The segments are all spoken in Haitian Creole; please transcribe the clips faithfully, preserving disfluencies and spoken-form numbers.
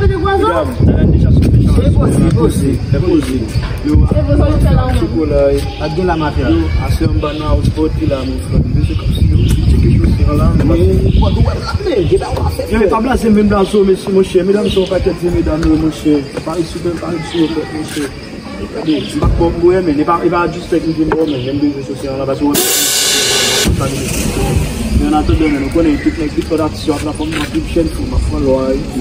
fè de gwa zò. Medam, Dayane deja sou mechan. E poze, e poze. E poze. Yo, e poze, yo fè la, chokola, e. Ak gen la mafya. Yo, aswè m ba nan house party la, mon frè. Mesye, kòmsi yo, yo tcheke chosè an la, men. Bon, nou wè m la, men, gen bagay w ap fè, yo, frè. Pa blaze m, vin blaze w, mesye, monchè. Medam, se yon pakèt vye medam, yo, monchè. Pa ret sou, pa ret sou yo, monchè. Gade, m pa t bon pou wè, men e pa, e pa disrespect m te ba w, men, men m bezwen soti an la, paske w wè, men an atandan, men, nou konnen tout nèg, tout fanatik yo ap la fòm nan tout chèn fou, m ap pran lwa epi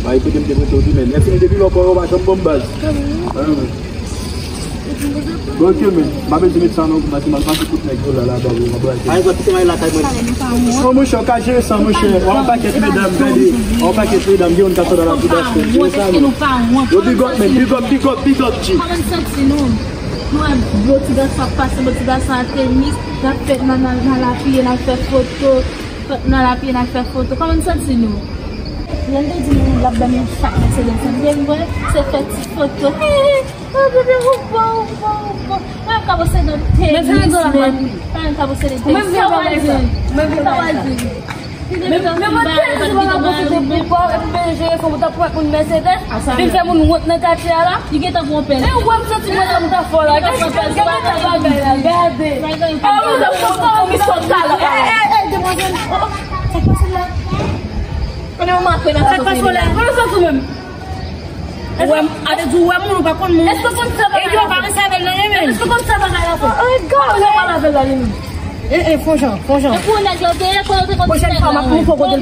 bay kote m te prete w di, men lè fini depi lè w pa janm ban m baz. Bon, ok, men, m pa bezwen met sa nan, m pa te mal pase tout nèg yo la, la, ba yo, m ap bay. Ay, sa, kite m al lakay mwen. Non, monchè, w ka jere sa, monchè. W a yon pakèt medam, gade. W a yon pakèt medam, gen youn ka sot nan la pou dash, jere sa, non. Yo, big up, man. Big up, big up, big up, G. Kòman n santi nou? Nou wè bon ti gason ap pase, bon ti gason a tenis, n ap fè, n a, n a, n a lapiye, n ap fè foto, nan lapiye, n ap fè foto. Kòman n santi nou? Lè n te di nou l ap ban nou yon chak Mercedes, nou te vre, se fè ti foto. Hey, hey, oh, bebe, ou bon, ou bon, ou bon. Mwen ka posede tenis, men. Mwen ka posede tenis. Sa w pral di? Sa w pral di? Men, men mwen te di mwen ap pwofite pou kò, epi m bezwen jere son boutan pou mwen pou Mercedes. Vin fè moun wont nan katye a la. Li gentan pran pèl. Men ou wè m santi mwen tankou ta fò la. Gade, gade, gade bagay la, gade. Ah, mwen te kontan, mwen sot la. Eh, eh, eh, demwazèl. Oh, oh, sa k pase la? Konnen ou matre nan sa k pase la. Konnen w santi w menm? Ou wè m, ale di ou wè moun, ou pa konn moun. Èske w konn sa bagay la? E yo pa ret avè l nan li menm. Èske w konn sa bagay la fè? Oh, oh, God. Ou pa ret avè l nan li menm. Eh, eh, fon jan, fon jan. E pou nèg yo te ye, kote w te konn. Pwochèn fwa, m ap montre w kote,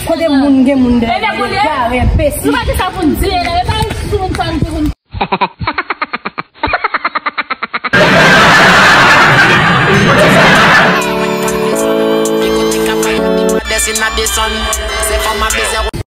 kote moun gen moun dèyè. E nèg ou ye? Gare, enbesil. Nou pa gen sa pou n di, e pa sou moun sa n te konn. Descend, I descend.